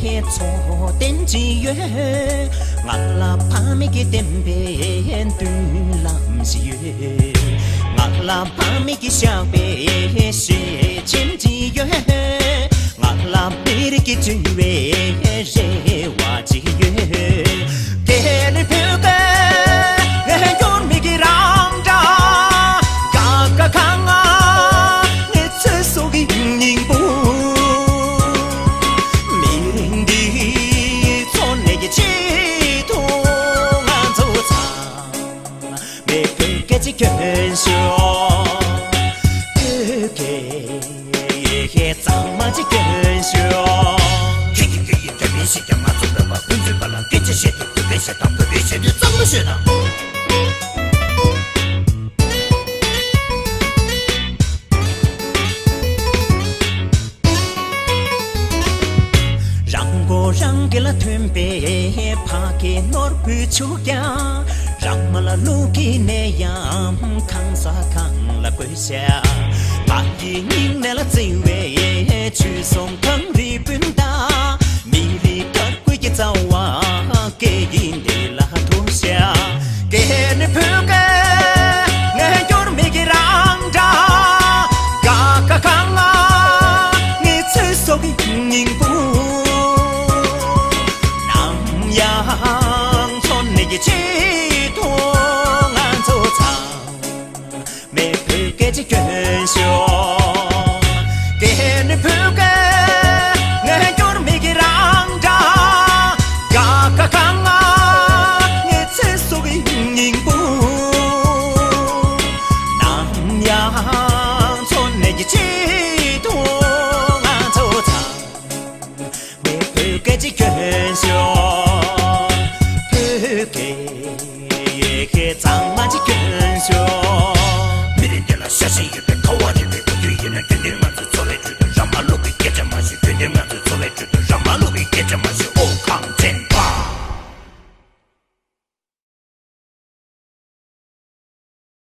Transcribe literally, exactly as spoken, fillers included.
འཚོ་རྟེན་ཅིག་ཡོད། ང་ལ་ཕ་མེས་ཀྱི་བསྟན་པའི་མདུན་ལམ་ཞིག་ཡོད། ང་ལ་ཕ་མེས་ཀྱི་བཞག་པའི་ཞལ་ཆེམས་ཅིག་ཡོད། ང་ལ་མི་རིགས་ཀྱི་འཇུས་པའི་རེ་བ་ཅིག་ཡོད། དེ་ནི་བོད་སྐད་ངས་སྐྱོར་མི་གི་རང་སྒྲ། ཀ་ཀ་ག་ང་ངས་ཚེ་སྲོག་གི་སྙིང་པོ། མི་རིགས་འདིའི་འཚོ་གནས་ཀྱི་ཆེད་དུ་ང་ཚོ་ཚང་མས་བོད་སྐད་ཅིག་སྐྱོན་ཤོག་བོད་སྐད་ཡེ་ཤེས་གཙང་མ་ཅིག་སྐྱོན་ཤོག་ཁྱེད་ཀྱི་སྐད་ཡིག་འདྲ་མིན་ཞིག་ཀྱང་མ་ཚོར་བས་པ་ཀུན་སྤྱོད་པ་ལ་སྐད་ཆ་བཤད་དུས་བོད་སྐད་བཤད་དང་བོད་པའི་བཤད་དུས་གཙང་མ་ཤོད་དང་། རང་མགོ་རང་གི་ལ་ཐོན་པའི་ཕ་སྐད་ནོར་བུ་ཆུ་རྐྱང་། རང་མ་ལ་ལུག་གི་ནད་ཡམས་གང་ས་གང་ལ་འགོས་ཤག་ང་ཡི་སྙིང་ནད་ལ་བརྩེ་བའི་ཆོས་སྲུང་གངས་རི་སྤུན་ཟླ། མི་རིགས་དར་གོས་ཀྱི་རྩ་བ་སྐད་ཡིག་འདི་ལ་ཐུག་ཤག་སྐད་ནི་བོད་སྐད་ངས་སྐྱོར་མི་གི་རང་སྒྲ། ཀ་ཀ་ག་ང་ངས་ཚེ་སྲོག་གི་སྙིང་པོ། ནམ་ཡང་འཚོ་གནས་ཀྱི་ཆེད་དུ་ང་ཚོ་ཚང་མས་བོད་སྐད་ཅིག་སྐྱོན་ཤོག་སྐད་ནི་བོད་སྐད།